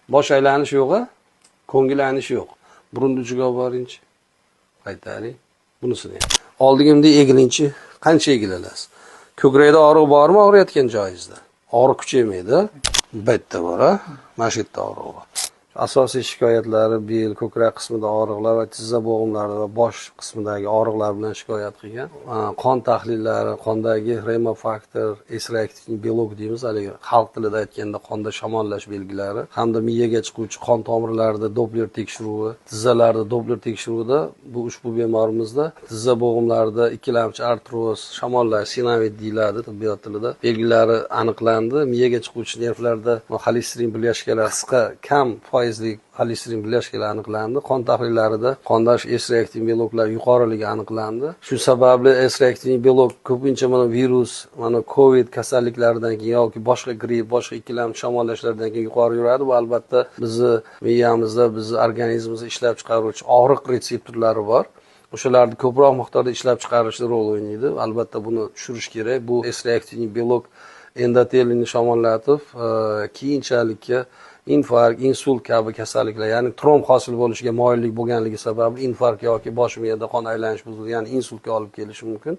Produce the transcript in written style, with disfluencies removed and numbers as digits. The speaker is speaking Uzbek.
Bosh aylanish yo'q, a? Ko'ngil aynish yo'q. Burunni uchiga olib boringchi. Qaytaring. Bunisini ham. Oldingimda egilingchi, qancha egilasiz? Ko'krakda og'riq bormi og'riyotgan joyingizda? Og'riq kuchaymaydi. Bitta bor, a? Mana shu yerda og'riq bor. Asosiy shikoyatlari bel, ko'krak qismida og'riqlar va tizza bo'g'imlari va bosh qismidagi og'riqlar bilan shikoyat qilgan. Qon tahlillari, qondagi remofaktor, S reaktivniy belok deymiz, haligi xalq tilida aytganda qonda shamollash belgilari hamda miyaga chiquvchi qon tomirlarida Doppler tekshiruvi, tizzalarda Doppler tekshiruvida bu ushbu bemorimizda tizza bo'g'imlarida ikkilamchi artroz, shamollash, sinovit deyiladi tibbiyot tilida, belgilari aniqlandi. Miyaga chiquvchi nervlarda xolesterin бляшка lar, qisqa kam foizli xolesterin бляшка lar aniqlandi. Qon tahlillarida qonda S reaktiv beloklar yuqoriligi aniqlandi. Shu sababli S reaktiv belok ko'pincha mana virus, mana COVID kasalliklaridan keyin yoki boshqa gripp, boshqa ikkilamchi shamollashlardan keyin yuqori yuradi. Bu albatta bizni miyamizda, bizni organizmimizda ishlab chiqaruvchi og'riq retseptorlari bor. O'shalarni ko'proq miqdorda ishlab chiqarishda rol o'ynaydi. Albatta buni tushirish kerak. Bu S reaktiv belok endotelini shamollatib, keyinchalikka infarkt, insult kabi kasalliklar, ya'ni tromb hosil bo'lishiga moyillik bo'lganligi sababli infarkt yoki bosh miyada qon aylanish buzilgan, ya'ni insultga olib kelishi mumkin.